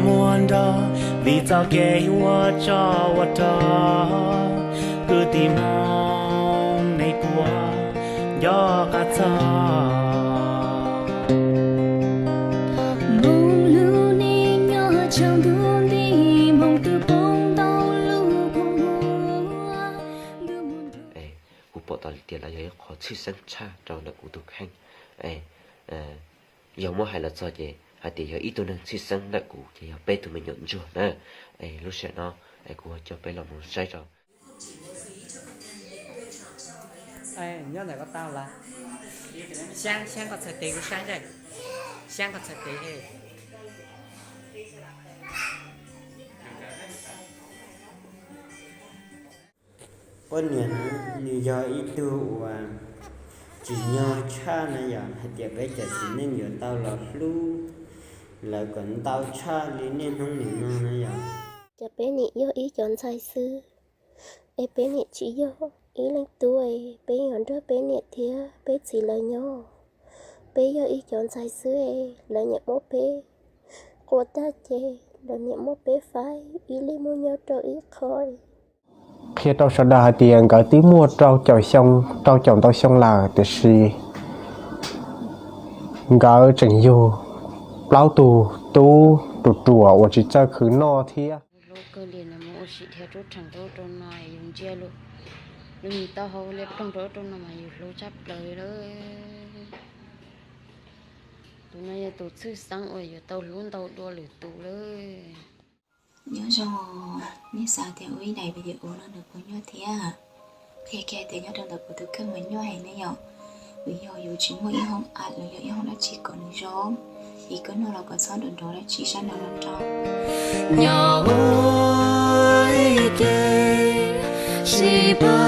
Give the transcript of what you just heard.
Muaj nrog vim txoj kev ua tsov ua rog, kwv tij Hmoob nej puas nco qab txog. Hmoob lub neej nyob tshav ntuj nti, Hmoob twb poob ntau lub kua muag. Kuv pom tau tias lawv yog ib qho tshwj xeeb tshaj rau ntawm kuv tus kheej. Yog muab hais los txog ces hais tias yog ib tug neeg tshwj xeeb ntawm kuv ces yog peb tug me nyuam ntsuag na. Lub sij hawm no kuv coj peb los mus saib rau. Nyob ntawm koj tau lawm. Xyab, xyab koj txhais tes kuv saib ntag. Xyab koj txhais tes. Poj niam na, nws yog ib tug uas tsim nyog tshaj na yom, hais tias peb cov txiv neej yuav tau los hlub lawv kom ntau tshaj li niaj hnub nim no na yom. Ces peb niam yog ib cov ntxhais xwb, es peb niam tsis yog ib leej tub, peb yuav nrog peb niam thiab peb txiv lawv nyob. Peb yog ib cov ntxhais xwb, lawv niam muab peb quas tag ces lawv niam muab peb faib ib leeg mus nyob rau ib qho. Qhia rau sawv daws hais tias nkawd twb muaj rau caum xyoo, rau caum ntau xyoo lawm, tiam sis nkawd tseem yug plaub tug tub ruam ruam uas tsis txawj khwv noj thiab. Hlub kawg li, nws mus ua si dhia rub rhees rau ub rau no, yus ntsia lub, lub me taub hau liab ploog rau ub rau no mas yus hlub tshaj plaws li lawm. Tus no yog tus tshwj xeeb uas yuav tau hlub ntau dua lwm tus lawm. Nyob zoo, nej xav tias ua ib daim video no nws puas nyuaj thiab? Qhia kiag tias nyob rau ntawm kuv tus kheej mas nyuaj heev ne yom. Vim yog yus tsis muaj ib hoob app los yog ib hoob dab tsi kom nws zoo, es koj noj los kom txhob nrov nrov dab tsi sab no los rau. Nyob ua ke, sib pab